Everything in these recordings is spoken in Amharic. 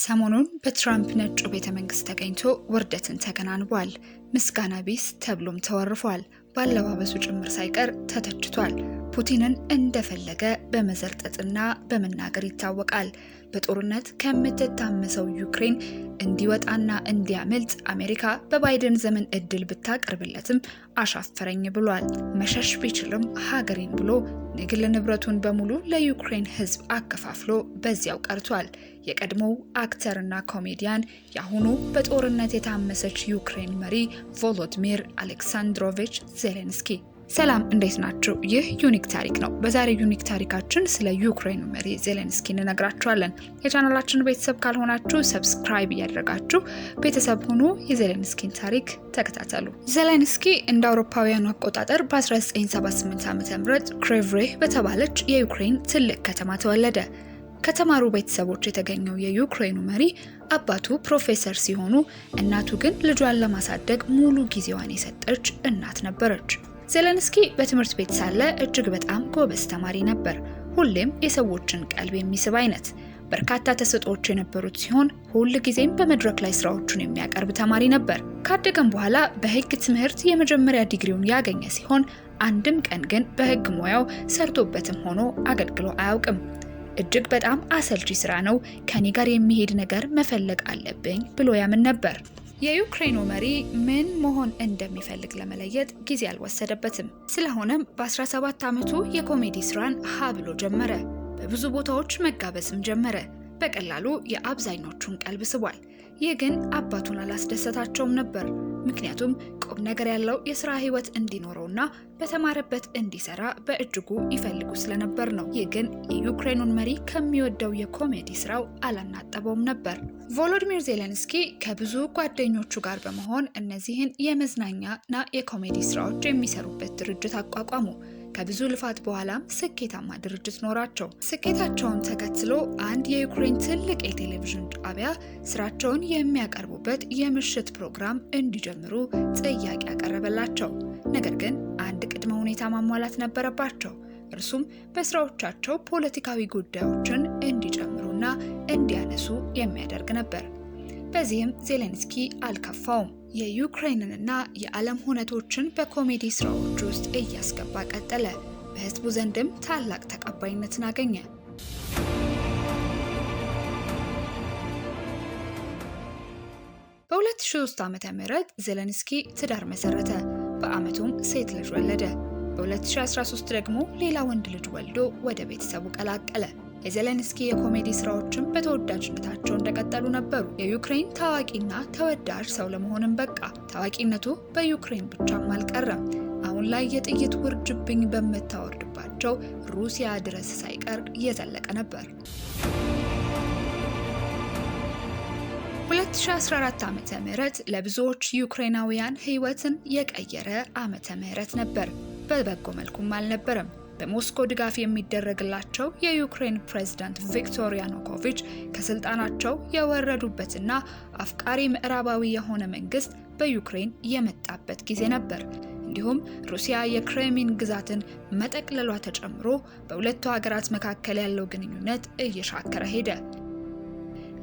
ሰሞኑን በትራምፕ ነጩ ቤተ መንግስት ተገኝቶ ውርደትን ተከናንቧል። ምስጋና ቢስ ተብሎም ተወርፏል። ባለባበሱ ጭምር ሳይቀር ተተችቷል። ፑቲንን እንደፈለገ በመዘርጠጥና በመናገር ይታወቃል። በጦርነት ከምትታመሰው ዩክሬን እንዲወጣና እንዲያመልጥ አሜሪካ በባይደን ዘመን እድል ብታቀርብለትም አሻፈረኝ ብሏል። መሸሽ ቢችልም ሀገሬን ብሎ የግል ንብረቱን በሙሉ ለዩክሬን ሕዝብ አከፋፍሎ በዚያው ቀርቷል። የቀድሞው actor ና ኮሜዲያን የአሁኑ በጦርነት የታመሰች ዩክሬን መሪ ቮሎዲሚር አሌክሳንድሮቪች ዜሌንስኪ። ሰላም፣ እንዴት ናችሁ? ይህ ዩኒክ ታሪክ ነው። በዛሬ ዩኒክ ታሪካችን ስለ ዩክሬኑ መሪ ዜሌንስኪ እንነግራችኋለን። የቻናላችን ቤተሰብ ካልሆናችሁ subscribe እያደረጋችሁ ቤተሰብ ሁኑ። የዜሌንስኪን ታሪክ ተከታተሉ። ዜሌንስኪ እንደ አውሮፓውያኑ አቆጣጠር በ1978 ዓ.ም ክሬቭሬህ በተባለች የዩክሬን ትልቅ ከተማ ተወለደ። ከተማሩ ቤተሰቦች የተገኘው የዩክሬኑ መሪ አባቱ ፕሮፌሰር ሲሆኑ እናቱ ግን ልጇን ለማሳደግ ሙሉ ጊዜዋን የሰጠች እናት ነበረች። ዜሌንስኪ በትምህርት ቤት ሳለ እጅግ በጣም ጎበዝ ተማሪ ነበር። ሁሌም የሰዎችን ቀልብ የሚስብ አይነት በርካታ ተሰጥኦዎች የነበሩት ሲሆን ሁል ጊዜም በመድረክ ላይ ስራዎቹን የሚያቀርብ ተማሪ ነበር። ካደገም በኋላ በሕግ ትምህርት የመጀመሪያ ዲግሪውን ያገኘ ሲሆን አንድም ቀን ግን በሕግ ሙያው ሰርቶበትም ሆኖ አገልግሎ አያውቅም። እጅግ በጣም አሰልቺ ስራ ነው፣ ከኔ ጋር የሚሄድ ነገር መፈለግ አለብኝ ብሎ ያምን ነበር። የዩክሬኑ መሪ ምን መሆን እንደሚፈልግ ለመለየት ጊዜ አልወሰደበትም። ስለሆነም በ17 ዓመቱ የኮሜዲ ስራን ሀ ብሎ ጀመረ። በብዙ ቦታዎች መጋበዝም ጀመረ። በቀላሉ የአብዛኞቹን ቀልብ ስቧል። ይህ ግን አባቱን አላስደሰታቸውም ነበር። ምክንያቱም ቁም ነገር ያለው የስራ ህይወት እንዲኖረውና በተማረበት እንዲሰራ በእጅጉ ይፈልጉ ስለነበር ነው። ይህ ግን የዩክሬኑን መሪ ከሚወደው የኮሜዲ ስራው አላናጠበውም ነበር። ቮሎዲሚር ዜሌንስኪ ከብዙ ጓደኞቹ ጋር በመሆን እነዚህን የመዝናኛና የኮሜዲ ስራዎች የሚሰሩበት ድርጅት አቋቋሙ። ከብዙ ልፋት በኋላም ስኬታማ ድርጅት ኖራቸው። ስኬታቸውን ተከትሎ አንድ የዩክሬን ትልቅ የቴሌቪዥን ጣቢያ ስራቸውን የሚያቀርቡበት የምሽት ፕሮግራም እንዲጀምሩ ጥያቄ ያቀረበላቸው። ነገር ግን አንድ ቅድመ ሁኔታ ማሟላት ነበረባቸው። እርሱም በስራዎቻቸው ፖለቲካዊ ጉዳዮችን እንዲጨምሩና እንዲያነሱ የሚያደርግ ነበር። በዚህም ዜሌንስኪ አልከፋውም። የዩክሬንንና የዓለም ሁነቶችን በኮሜዲ ስራዎች ውስጥ እያስገባ ቀጠለ። በህዝቡ ዘንድም ታላቅ ተቀባይነትን አገኘ። በ2003 ዓ.ም ዜሌንስኪ ትዳር መሰረተ። በአመቱም ሴት ልጅ ወለደ። በ2013 ደግሞ ሌላ ወንድ ልጅ ወልዶ ወደ ቤተሰቡ ቀላቀለ። የዜሌንስኪ የኮሜዲ ስራዎችም በተወዳጅነታቸው እንደቀጠሉ ነበሩ። የዩክሬን ታዋቂና ተወዳጅ ሰው ለመሆንም በቃ። ታዋቂነቱ በዩክሬን ብቻም አልቀረም። አሁን ላይ የጥይት ውርጅብኝ በምታወርድባቸው ሩሲያ ድረስ ሳይቀር እየዘለቀ ነበር። 2014 ዓመተ ምህረት ለብዙዎች ዩክሬናውያን ህይወትን የቀየረ ዓመተ ምህረት ነበር። በበጎ መልኩም አልነበረም። በሞስኮ ድጋፍ የሚደረግላቸው የዩክሬን ፕሬዝዳንት ቪክቶር ያኑኮቪች ከስልጣናቸው የወረዱበትና አፍቃሪ ምዕራባዊ የሆነ መንግስት በዩክሬን የመጣበት ጊዜ ነበር። እንዲሁም ሩሲያ የክሬሚን ግዛትን መጠቅለሏ ተጨምሮ በሁለቱ ሀገራት መካከል ያለው ግንኙነት እየሻከረ ሄደ።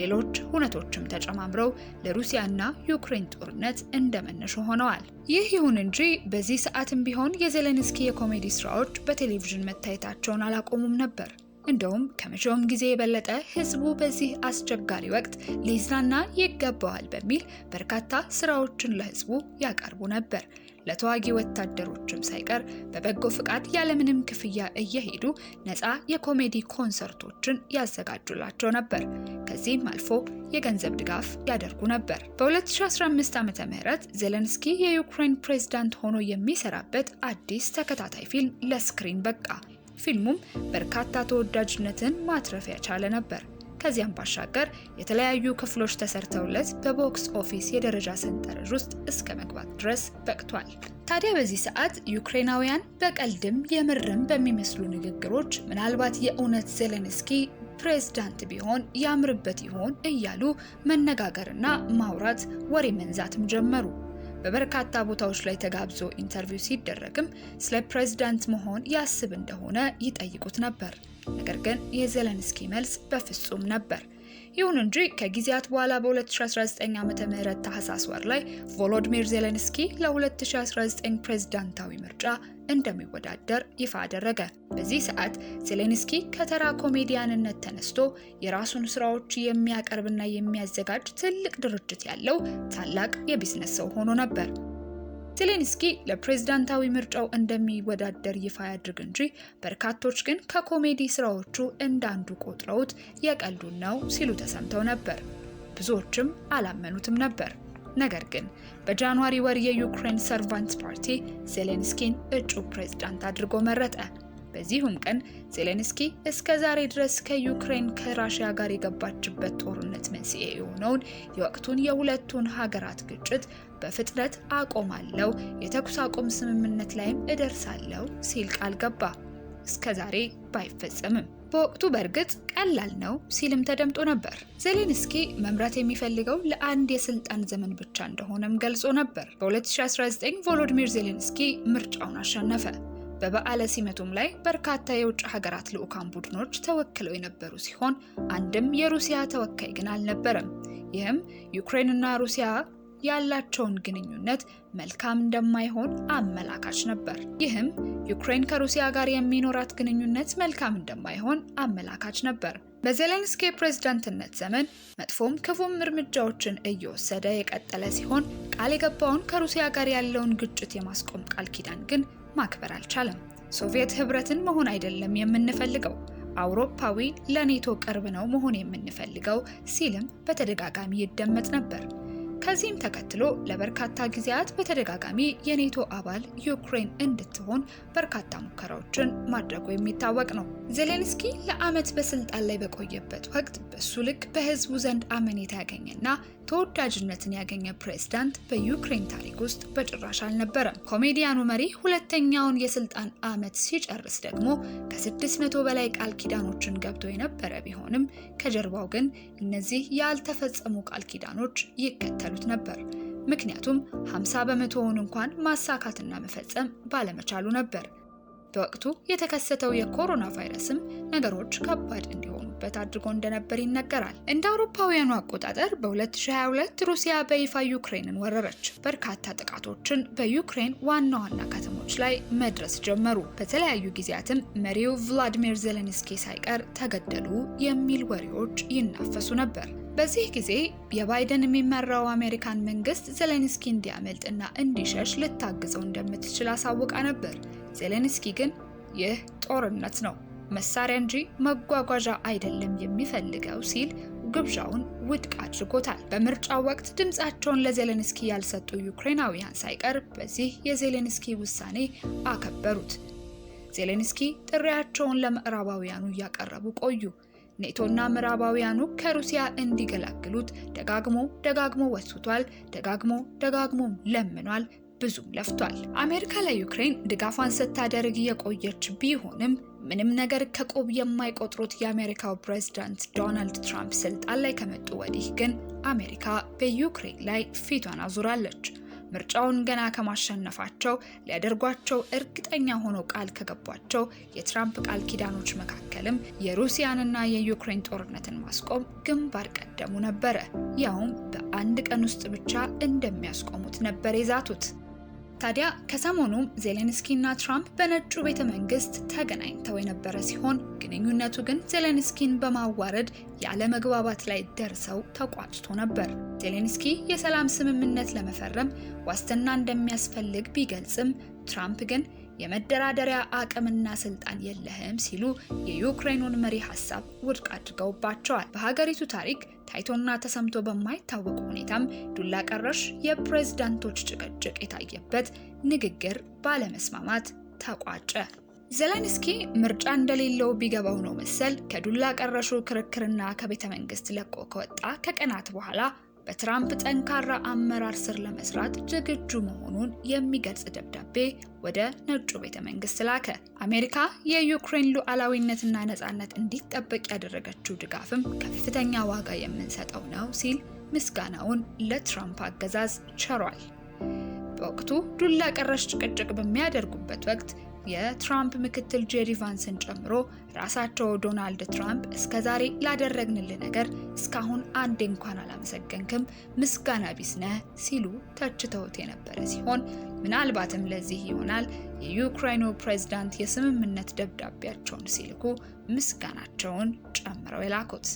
ሌሎች ሁነቶችም ተጨማምረው ለሩሲያና ዩክሬን ጦርነት እንደመነሾ ሆነዋል። ይህ ይሁን እንጂ በዚህ ሰዓትም ቢሆን የዜሌንስኪ የኮሜዲ ስራዎች በቴሌቪዥን መታየታቸውን አላቆሙም ነበር። እንደውም ከመቼውም ጊዜ የበለጠ ህዝቡ በዚህ አስቸጋሪ ወቅት ሊዝናና ይገባዋል በሚል በርካታ ስራዎችን ለህዝቡ ያቀርቡ ነበር። ለተዋጊ ወታደሮችም ሳይቀር በበጎ ፍቃድ ያለምንም ክፍያ እየሄዱ ነፃ የኮሜዲ ኮንሰርቶችን ያዘጋጁላቸው ነበር። ከዚህም አልፎ የገንዘብ ድጋፍ ያደርጉ ነበር። በ2015 ዓ.ም ዜሌንስኪ የዩክሬን ፕሬዝዳንት ሆኖ የሚሰራበት አዲስ ተከታታይ ፊልም ለ screen በቃ። ፊልሙም በርካታ ተወዳጅነትን ማትረፍ ያቻለ ነበር። ከዚያም ባሻገር የተለያዩ ክፍሎች ተሰርተውለት በ box office የደረጃ ሰንጠረዥ ውስጥ እስከ መግባት ድረስ በቅቷል። ታዲያ በዚህ ሰዓት ዩክሬናውያን በቀልድም የምርም በሚመስሉ ንግግሮች ምናልባት የእውነት ዜሌንስኪ ፕሬዝዳንት ቢሆን ያምርበት ይሆን እያሉ መነጋገርና ማውራት ወሬ መንዛትም ጀመሩ። በበርካታ ቦታዎች ላይ ተጋብዞ interview ሲደረግም ስለ ፕሬዝዳንት መሆን ያስብ እንደሆነ ይጠይቁት ነበር። ነገር ግን የዜሌንስኪ መልስ በፍጹም ነበር። ይሁን እንጂ ከጊዜያት በኋላ በ2019 ዓ.ም ታህሳስ ወር ላይ ቮሎዲሚር ዜሌንስኪ ለ2019 ፕሬዝዳንታዊ ምርጫ እንደሚወዳደር ይፋ አደረገ። በዚህ ሰዓት ዜሌንስኪ ከተራ ኮሜዲያንነት ተነስቶ የራሱን ስራዎች የሚያቀርብና የሚያዘጋጅ ትልቅ ድርጅት ያለው ታላቅ የቢዝነስ ሰው ሆኖ ነበር። ዜሌንስኪ ለፕሬዝዳንታዊ ምርጫው እንደሚወዳደር ይፋ ያድርግ እንጂ በርካቶች ግን ከኮሜዲ ስራዎቹ እንዳንዱ ቆጥረውት የቀልዱን ነው ሲሉ ተሰምተው ነበር። ብዙዎችም አላመኑትም ነበር። ነገር ግን በ January ወር የዩክሬን Servants ፓርቲ ዜሌንስኪን እጩ ፕሬዝዳንት አድርጎ መረጠ። በዚሁም ቀን ዜሌንስኪ እስከ ዛሬ ድረስ ከዩክሬን ከራሽያ ጋር የገባችበት ጦርነት መንስኤ የሆነውን የወቅቱን የሁለቱን ሀገራት ግጭት በፍጥነት አቆማለሁ፣ የተኩስ አቁም ስምምነት ላይም እደርሳለሁ ሲል ቃል ገባ። እስከ ዛሬ ባይፈጸምም በወቅቱ በእርግጥ ቀላል ነው ሲልም ተደምጦ ነበር። ዜሌንስኪ መምራት የሚፈልገው ለአንድ የስልጣን ዘመን ብቻ እንደሆነም ገልጾ ነበር። በ2019 ቮሎዲሚር ዜሌንስኪ ምርጫውን አሸነፈ። በበዓለ ሲመቱም ላይ በርካታ የውጭ ሀገራት ልዑካን ቡድኖች ተወክለው የነበሩ ሲሆን አንድም የሩሲያ ተወካይ ግን አልነበረም። ይህም ዩክሬንና ሩሲያ ያላቸውን ግንኙነት መልካም እንደማይሆን አመላካች ነበር። ይህም ዩክሬን ከሩሲያ ጋር የሚኖራት ግንኙነት መልካም እንደማይሆን አመላካች ነበር። በዜሌንስኪ ፕሬዝዳንትነት ዘመን መጥፎም ክፉም እርምጃዎችን እየወሰደ የቀጠለ ሲሆን ቃል የገባውን ከሩሲያ ጋር ያለውን ግጭት የማስቆም ቃል ኪዳን ግን ማክበር አልቻለም። ሶቪየት ህብረትን መሆን አይደለም የምንፈልገው፣ አውሮፓዊ ለኔቶ ቅርብ ነው መሆን የምንፈልገው ሲልም በተደጋጋሚ ይደመጥ ነበር። ከዚህም ተከትሎ ለበርካታ ጊዜያት በተደጋጋሚ የኔቶ አባል ዩክሬን እንድትሆን በርካታ ሙከራዎችን ማድረጉ የሚታወቅ ነው። ዜሌንስኪ ለዓመት በስልጣን ላይ በቆየበት ወቅት በሱ ልክ በህዝቡ ዘንድ አመኔታ ያገኘና ተወዳጅነትን ያገኘ ፕሬዝዳንት በዩክሬን ታሪክ ውስጥ በጭራሽ አልነበረም። ኮሜዲያኑ መሪ ሁለተኛውን የስልጣን ዓመት ሲጨርስ ደግሞ ከ600 በላይ ቃል ኪዳኖችን ገብቶ የነበረ ቢሆንም ከጀርባው ግን እነዚህ ያልተፈጸሙ ቃል ኪዳኖች ይከተሉት ነበር። ምክንያቱም 50% እንኳን ማሳካትና መፈጸም ባለመቻሉ ነበር። በወቅቱ የተከሰተው የኮሮና ቫይረስም ነገሮች ከባድ እንዲሆኑበት አድርጎ እንደነበር ይነገራል። እንደ አውሮፓውያኑ አቆጣጠር በ2022 ሩሲያ በይፋ ዩክሬንን ወረረች። በርካታ ጥቃቶችን በዩክሬን ዋና ዋና ከተሞች ላይ መድረስ ጀመሩ። በተለያዩ ጊዜያትም መሪው ቭላዲሚር ዜሌንስኪ ሳይቀር ተገደሉ የሚል ወሬዎች ይናፈሱ ነበር። በዚህ ጊዜ የባይደን የሚመራው አሜሪካን መንግስት ዜሌንስኪ እንዲያመልጥና እንዲሸሽ ልታግዘው እንደምትችል አሳውቃ ነበር። ዜሌንስኪ ግን ይህ ጦርነት ነው፣ መሳሪያ እንጂ መጓጓዣ አይደለም የሚፈልገው ሲል ግብዣውን ውድቅ አድርጎታል። በምርጫው ወቅት ድምጻቸውን ለዜሌንስኪ ያልሰጡ ዩክሬናውያን ሳይቀር በዚህ የዜሌንስኪ ውሳኔ አከበሩት። ዜሌንስኪ ጥሪያቸውን ለምዕራባውያኑ እያቀረቡ ቆዩ። ኔቶና ምዕራባውያኑ ከሩሲያ እንዲገላግሉት ደጋግሞ ደጋግሞ ወስቷል። ደጋግሞ ደጋግሞ ለምኗል። ብዙም ለፍቷል። አሜሪካ ለዩክሬን ድጋፏን ስታደርግ የቆየች ቢሆንም ምንም ነገር ከቆብ የማይቆጥሩት የአሜሪካው ፕሬዝዳንት ዶናልድ ትራምፕ ስልጣን ላይ ከመጡ ወዲህ ግን አሜሪካ በዩክሬን ላይ ፊቷን አዙራለች። ምርጫውን ገና ከማሸነፋቸው ሊያደርጓቸው እርግጠኛ ሆነው ቃል ከገቧቸው የትራምፕ ቃል ኪዳኖች መካከልም የሩሲያንና የዩክሬን ጦርነትን ማስቆም ግንባር ቀደሙ ነበረ። ያውም በአንድ ቀን ውስጥ ብቻ እንደሚያስቆሙት ነበር የዛቱት። ታዲያ ከሰሞኑም ዜሌንስኪና ትራምፕ በነጩ ቤተ መንግስት ተገናኝተው የነበረ ሲሆን ግንኙነቱ ግን ዜሌንስኪን በማዋረድ ያለመግባባት ላይ ደርሰው ተቋጭቶ ነበር። ዜሌንስኪ የሰላም ስምምነት ለመፈረም ዋስትና እንደሚያስፈልግ ቢገልጽም ትራምፕ ግን የመደራደሪያ አቅምና ስልጣን የለህም ሲሉ የዩክሬኑን መሪ ሀሳብ ውድቅ አድርገውባቸዋል። በሀገሪቱ ታሪክ ታይቶና ተሰምቶ በማይታወቅ ሁኔታም ዱላ ቀረሽ የፕሬዝዳንቶች ጭቅጭቅ የታየበት ንግግር ባለመስማማት ተቋጨ። ዜሌንስኪ ምርጫ እንደሌለው ቢገባው ነው መሰል ከዱላ ቀረሹ ክርክርና ከቤተ መንግስት ለቆ ከወጣ ከቀናት በኋላ በትራምፕ ጠንካራ አመራር ስር ለመስራት ዝግጁ መሆኑን የሚገልጽ ደብዳቤ ወደ ነጩ ቤተ መንግስት ላከ። አሜሪካ የዩክሬን ሉዓላዊነትና ነጻነት እንዲጠበቅ ያደረገችው ድጋፍም ከፍተኛ ዋጋ የምንሰጠው ነው ሲል ምስጋናውን ለትራምፕ አገዛዝ ቸሯል። በወቅቱ ዱላ ቀረሽ ጭቅጭቅ በሚያደርጉበት ወቅት የትራምፕ ምክትል ጄዲ ቫንስን ጨምሮ ራሳቸው ዶናልድ ትራምፕ እስከዛሬ ላደረግንልህ ነገር እስካሁን አንዴ እንኳን አላመሰገንክም፣ ምስጋና ቢስ ነህ ሲሉ ተችተውት የነበረ ሲሆን፣ ምናልባትም ለዚህ ይሆናል የዩክራይኑ ፕሬዝዳንት የስምምነት ደብዳቤያቸውን ሲልኩ ምስጋናቸውን ጨምረው የላኩት።